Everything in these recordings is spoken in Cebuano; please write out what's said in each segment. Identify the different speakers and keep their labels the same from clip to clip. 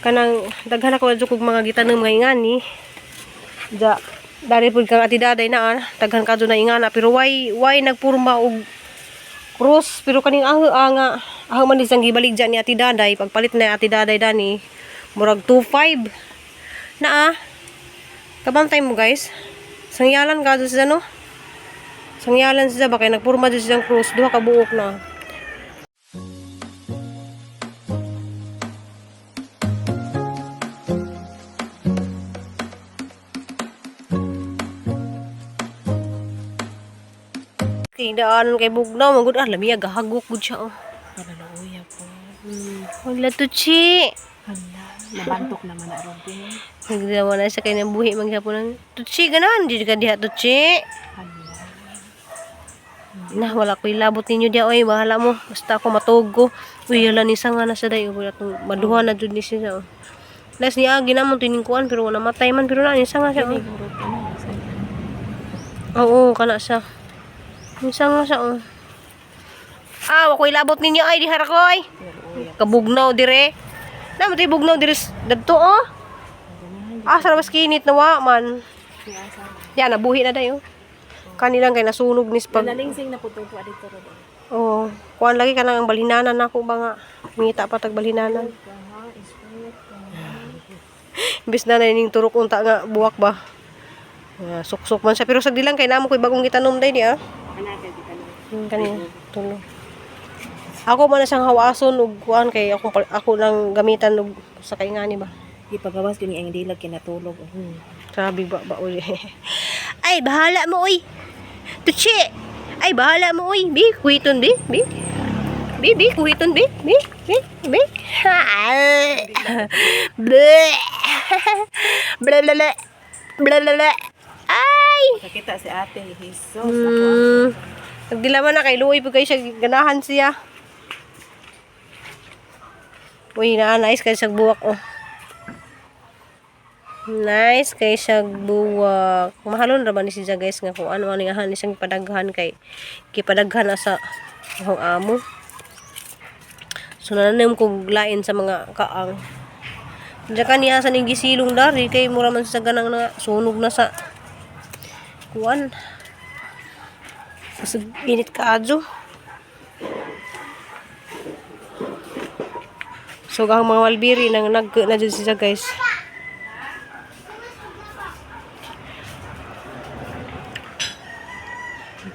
Speaker 1: Kanang daghan ako jud kog mga gitanom nga ingani. Ja, dari pud kang Ate Daday na ah, daghan ka na ingana, pero why nagpurma og cross, pero kaning aho ah, nga aho man isang gibalik dyan ni Ate Daday, pagpalit na Ate Daday dani murag 2.5 na ah. Kabantay mo, guys, sangyalan ka siya, no? Sangyalan siya ba kay nagpurma dyan siyang cross, duha ka buok na. Kay daan kay bugnaw magud ah, lamiya gahagok gud siya oh.
Speaker 2: Para na uya po.
Speaker 1: Wala to chi.
Speaker 2: Hala, nabantok naman na ron din.
Speaker 1: Nagdawa na siya kay buhi maghapon ng tutsi ganan di ka diha tutsi.
Speaker 2: Hala.
Speaker 1: Na wala ko'y labot ninyo diha oy, bahala mo basta ako matugo. Uy, hala ni nga na siya day, wala tong maduha na jud ni siya oh. Les ni agi namon tining kuan pero wala matay man, pero na ni nga siya oh.
Speaker 2: Siguro ka na.
Speaker 1: Oo, kana siya. Ni nga siya oh. Ah, wa ko'y labot ninyo ay diha ra koy.
Speaker 2: Pero uya.
Speaker 1: Kabugnaw dire. Na mo bugnaw dire dadto oh. Ah, sa mas kinit na wa man. Yan, nabuhi na dayo. Kanilang kay nasunog ni pag.
Speaker 2: Nalalingsing na po ito po dito ron.
Speaker 1: Oh, kuan lagi ka lang ang balhinanan nako ba nga. Mangita pa tag balhinanan. Imbis na ning turok unta nga buwak ba. Nga, suksok man siya pero sagdi lang kay namo koy bagong gitanom day di ah.
Speaker 2: Anak, di ka na.
Speaker 1: Kani tulo. Ako man na siyang hawason ug kuan kay ako ako lang gamitan og sa kaingani ba.
Speaker 2: Ipagawas yun ang dilag kinatulog.
Speaker 1: Grabe ba ba uli. Ay bahala mo oy. Tutsi. Ay bahala mo oy. Bi kuiton bi bi. Bi bi kuiton bi bi bi bi. Bleh. Blablabla. Blablabla. Ay.
Speaker 2: Nakita si ate, Jesus.
Speaker 1: Nagdilaman na kay Luoy pag kayo siya ganahan siya. Uy, na nice kay siyang buwak oh. Nice kay siyang buwak. Mahalon ra ba ni siya guys nga kung ano ani nga ni siyang padaghan kay gipadaghan na sa akong amo. So nananim ko lain sa mga kaang. Diyan kaniya sa ning gisilong dari kay mura man sa ganang na sunog na sa kuan. Kasi init ka adyo. So ang mga walbiri nang nag na dyan siya guys.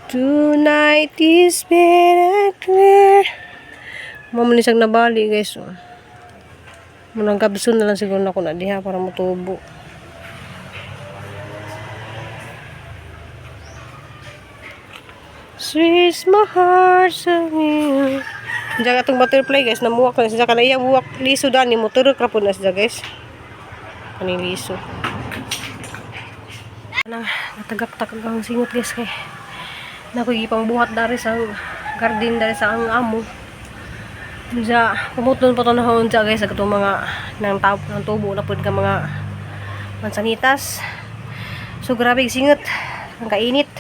Speaker 1: Tonight is better clear. Mo man siyang nabali guys. Oh. Munang gabson na lang siguro na ako na diha para motubo. Sweet my heart so me. Diyan atong butterfly guys, namuwak na siya kana iya buwak liso dani mo turok ra pud na siya guys. Kani liso. Nang natagak-tagak ang singot guys kay nakoy gipangbuhat dari sa garden dari sa ang amo. Unsa pumuton pa to na unsa guys sa katong mga nang tap nang tubo na pud ka mga mansanitas. So grabe singot, ang kainit.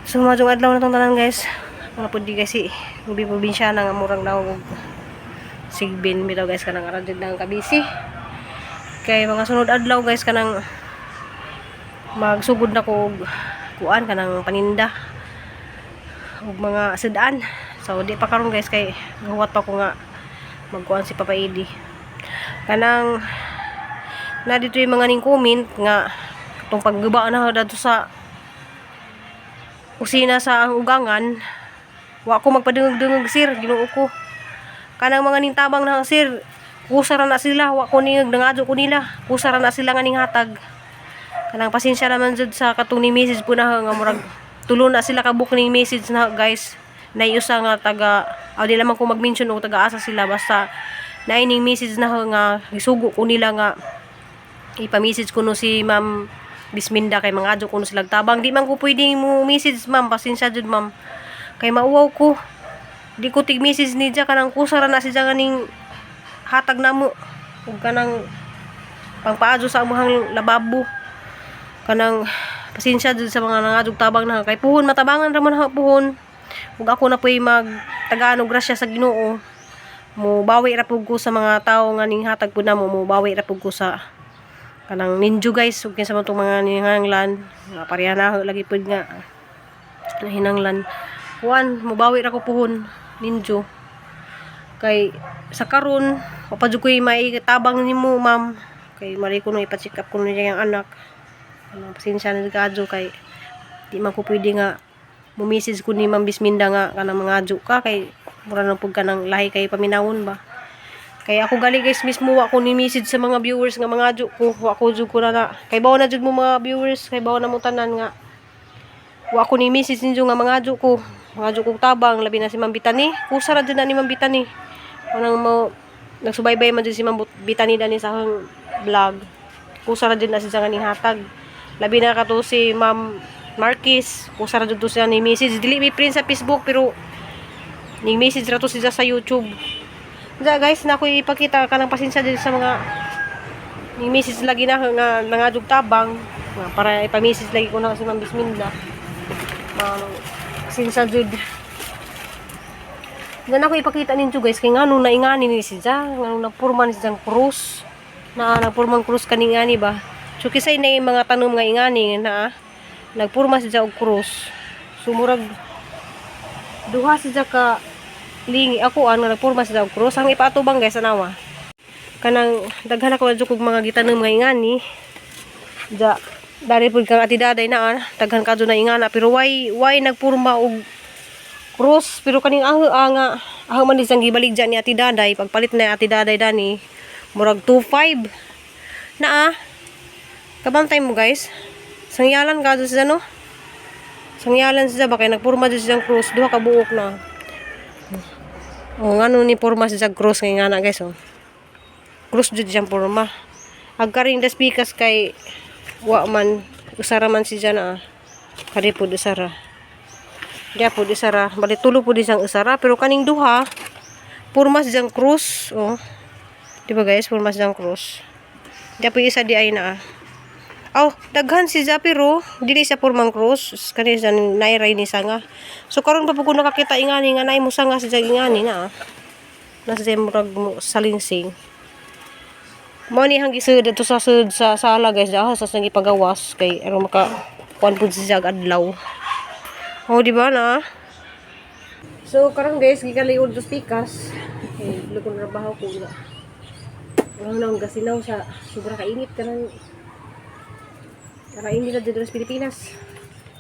Speaker 1: So majong adlaw na tong tanan guys. Mga pud di kasi ubi probinsya na nga murang daw og sigbin bitaw guys kanang aran jud nang kabisi. Kay mga sunod adlaw guys kanang magsugod na ko og kuan kanang paninda og mga sudan. So di pa karon guys kay gahuwat pa ko nga magkuan si Papa Edi. Kanang na dito yung mga ning comment nga katong pagguba na dadto sa kusina sa ang ugangan, wa ko magpadungog-dungog sir, Ginoo ko. Kanang mga ning tabang na sir, kusa ra na sila, wa ko ningag nangadyo ko nila, kusa ra na sila nga ning hatag. Kanang pasensya naman jud sa katong ni message po na nga murag tulo na sila ka book ning message na guys. Naiusa nga taga aw di lamang ko mag-mention og taga asa sila, basta naay ning message na nga gisugo ko nila nga ipa-message ko no si Ma'am Bisminda kay mga adyo ko no sila tabang. Di man ko pwedeng mo message ma'am, pasensya jud ma'am. Kay mauwaw ko. Di ko tig message ni dya kanang kusara na si dya ning hatag namo ug kanang pangpaadyo sa amuhang lababo. Kanang pasensya jud sa mga nangadog tabang na kay puhon matabangan ra man ha puhon. Ug ako na puy mag tagaan og grasya sa Ginoo. Mo bawi ra pud ko sa mga tawo nga ning hatag pud namo, mo bawi ra pud ko sa kanang ninjo guys, ug kinsa man tong mga ninganglan nga pareha na lagi pud nga nahinanglan. Kuan, mobawi ra ko puhon ninjo. Kay sa karon wa pa jud ko'y maitabang nimo, ma'am. Kay mali ko nung ipa-check up ko niya yung anak. Ano, pasensya na kadyo kay di man ko pwede nga mo-message ko ni Ma'am Bisminda nga kanang mga adyo ka kay mura na pud ka ng lahi kay paminawon ba. Kay ako gali guys mismo wa ko ni message sa mga viewers nga mga adyo ko, wa ko jud ko na na. Kay bawo na jud mo mga viewers, kay bawo na mo tanan nga wa ko ni message ninyo nga mga adyo ko. Mga adyo kong tabang labi na si Ma'am Bitani. Kusa ra jud na ni Ma'am Bitani. Unang mo nagsubaybay man jud si Ma'am Bitani dani sa akong vlog. Kusa ra jud na siya nga ning hatag. Labi na kato si Ma'am Marquez, kusa ra jud to siya ni message. Dili mi print sa Facebook pero ning message ra to siya sa YouTube. Diya guys, na ako ipakita ka ng pasensya din sa mga ning message lagi na nga mga adyo tabang nga para ipa-message lagi ko na si Ma'am Bisminda. Ma'am, pasensya jud. Diyan ako ipakita ninyo guys kay ngano na ingani ni siya, ngano nagpurma ni siyang krus. Na nagpurmang krus kaning ani ba. So kisay na yung mga tanom nga ingani na nagpurma siya og krus. So murag duha siya ka lingi ako ano nagpurma siya og krus. Ang ipaatubang guys anawa. Kanang daghan ako jud kog mga gitanom nga ingani. Ja, dari pud kang ati daday na ah, daghan ka jud na ingana pero why nagpurma og krus pero kaning aho ah, nga aho man di siyang gibalik dyan ni Ate Daday pagpalit na Ate Daday dani murag 2.5 na ah kabantay mo guys, sangyalan ka doon siya no, sangyalan siya ba kay nagpurma dyan siyang krus, duha ka buok na oh. Ngano ni purma siya krus ngay nga na guys, oh, krus jud siyang purma agkaring das pikas kay wa man usara man siya na ah. Kari pud usara. Diya po di sara. Bali tulo po di siyang usara. Pero kaning duha, purmas siyang krus. Oh. Di ba guys, purmas siyang krus. Diya po isa di ay na. Ah. Oh, daghan si siya pero dili siya purmang krus. Kani siya nairay ni sanga. So karon pa po ko nakakita ingani nga naay mo sanga siya ingani na. Ah. Nasa siya murag mo salingsing. Mao ni hang gisud dito sa sud sa sala guys. Diha sa siyang ipagawas kay aron maka kuan pud siya og adlaw. Oh, di ba na? So karon guys, gikan liod dos pikas. Eh, lugon trabaho ko nga. Wala na akong gasinaw sa sobra kainit kanang kakainit na dito sa Pilipinas.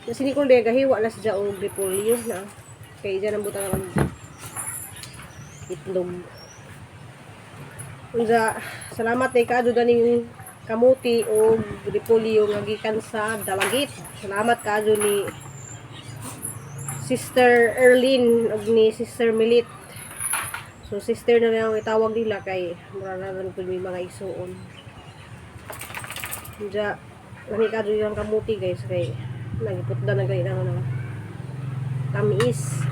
Speaker 1: Kasi ni Nicole de gahiwa na siya og repolyo na. Kay diyan ang butang ang itlog. Unsa, salamat kay kaadto daning kamuti og repolyo nga gikan sa Dalagit. Salamat kaadto ni Sister Erlene ug ni Sister Milit. So sister na lang ang itawag nila kay mura na lang pud may mga isuon. Diya, lami ka yung kamuti guys kay nagiputda na gay na ano. Tamis.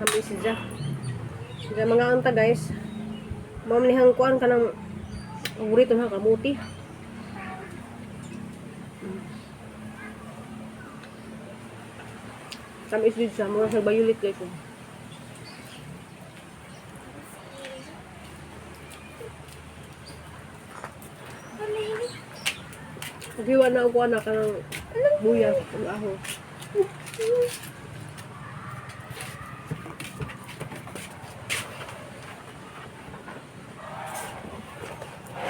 Speaker 1: Tamis siya. Diya mga anta guys. Mao man nihang kuan kanang paborito na kamuti. Tamis din siya, mura sa violet guys. Oh. Naghiwa na ako anak ng buyas ug aho.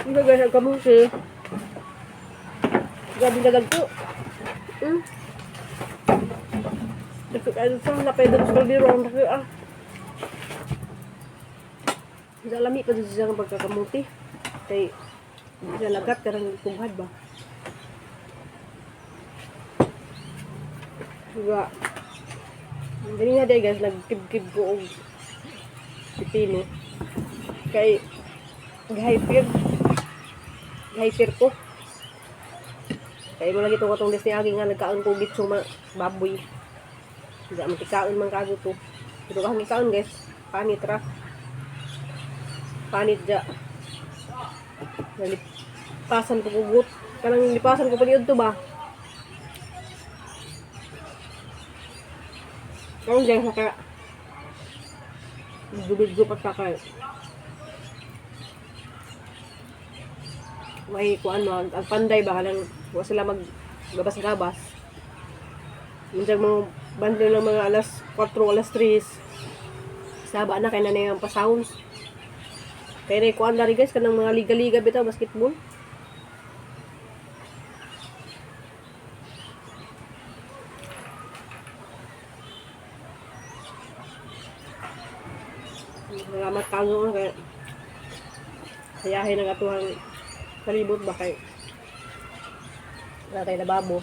Speaker 1: Hindi guys, ang kamusi. Grabe na dagko. Dagko kayo sa napay sa kaldero ang dagko ah. Sa lami pa dyan siya ang pagkakamuti. Kay di siya lagat karang kughad ba. Diba? Ganyan nga day guys, nagkib-kib ko og pipino. Kay hyper hyper ko. Kay mo lagi itong katong ni agi nga nagkaon ko gitso ma baboy. Hindi man tikaon man kago to. Pero kahang ikaon guys, panit ra. Panit ja. Nalipasan ko kugot. Kanang lipasan ko paniud to ba? Karon guys, naka Video-video pa ta kay may kuan mo, ang panday ba kanang wa sila mag gabas-gabas. Minsan mga banda lang mga alas 4, alas 3. Saba na kay na ang pa-sounds. Kaya na kuan dari guys kanang mga liga-liga bitaw basketball. Salamat kayo kay sayahin ang atuhang palibot ba kay wala tayo lababo.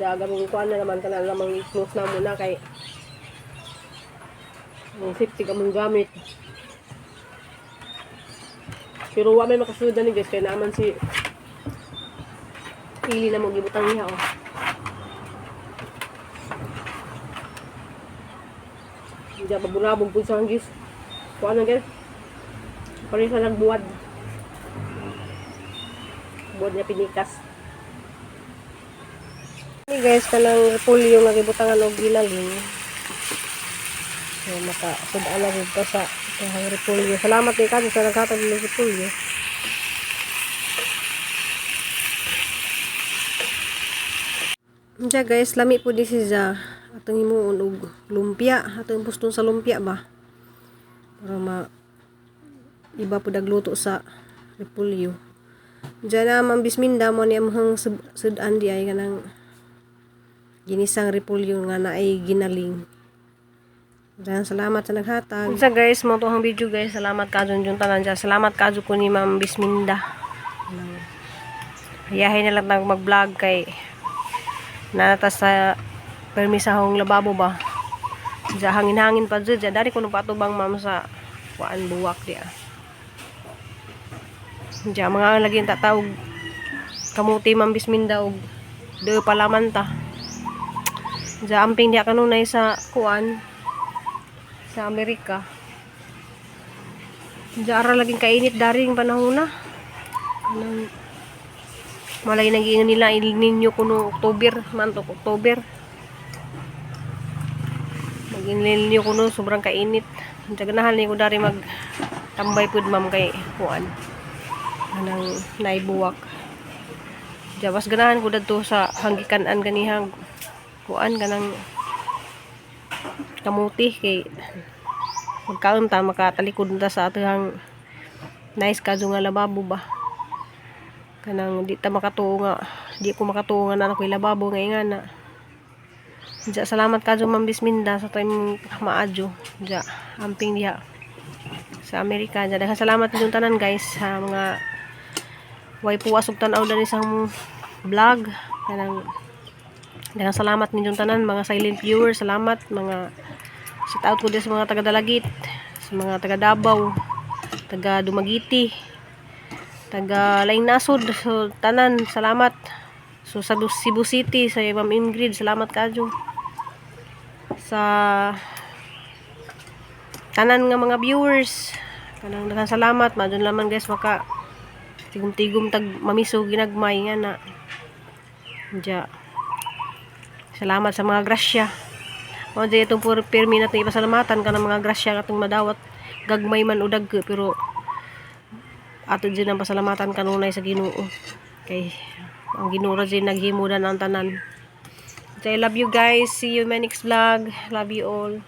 Speaker 1: Jaga mong kuan na naman kana lamang i-close na muna kay ang safety ka mong gamit. Pero wa may makasunod na ni guys kay naaman si Ili na mo gibutang niya oh. Hindi pa bunabog po sa hanggis. Kuan na guys. Parehas na lang buwad. Buwad nga pinikas. Hey guys, kanang repolyo nga gibutangan og ginaling. So maka sud-an na gud ta sa itong repolyo. Salamat kay kayo sa naghatag ng repolyo. Diya guys, lami po di siya atong himuon og lumpia, atong puston sa lumpia ba. Para ma iba po dagluto sa repolyo. Diya na Ma'am Bisminda mo ni among sudan di ay kanang ginisang repolyo nga naay ginaling. Daghang salamat sa naghatag. Unsa guys, mo to ang video guys. Salamat kadyo yung tanan dyan. Salamat kadyo ko ni Ma'am Bisminda. Hayahin na lang tang mag-vlog kay nata sa permisahong lababo ba. Diya hangin-hangin pa dyan. Diya dari ko nung patubang ma'am sa kuan buwak diya. Diya mga lagi yung tatawag kamuti Ma'am Bisminda og de palaman ta. Diya amping diya kanunay sa kuan sa Amerika. Diya ara laging kainit daring panahon na. Anong malay naging nila El Nino kuno October, mantok October. Mag El Nino kuno sobrang kainit. Diya ganahan ni ko dari mag tambay pud ma'am kay kuan. Anang naibuwak. Diya mas ganahan ko dadto sa hanggikan-an ganihang kuan kanang kamuti kay magkaon ta makatalikod ta sa atuhang nice kadyo nga lababo ba kanang di ta makatuo nga di ko makatuo nga naa ko'y lababo nga nga na. Diya, salamat kadyo Ma'am Bisminda sa time maadyo. Diya, amping diha sa Amerika. Diya, daghang salamat ninyong tanan guys sa mga way puwas og tan-aw dani sa among vlog. Kanang daghang salamat ninyong tanan mga silent viewers, salamat mga shout out ko din sa mga taga Dalagit, sa mga taga Davao, taga Dumaguete, taga Laing Nasod, so tanan salamat. So sa Cebu City, sa Ma'am Ingrid, salamat kadyo. Sa tanan nga mga viewers, kanang daghang salamat. Madun laman guys maka tigom-tigom tag mamiso ginagmay nga na. Diya. Salamat sa mga grasya. Mao jud itong puro pirmi natin ipasalamatan kanang mga grasya nga atong madawat gagmay man o dagko pero ato jud ang pasalamatan kanunay sa Ginoo. Kay ang Ginoo ra jud naghimo na ang tanan. So, I love you guys. See you in my next vlog. Love you all.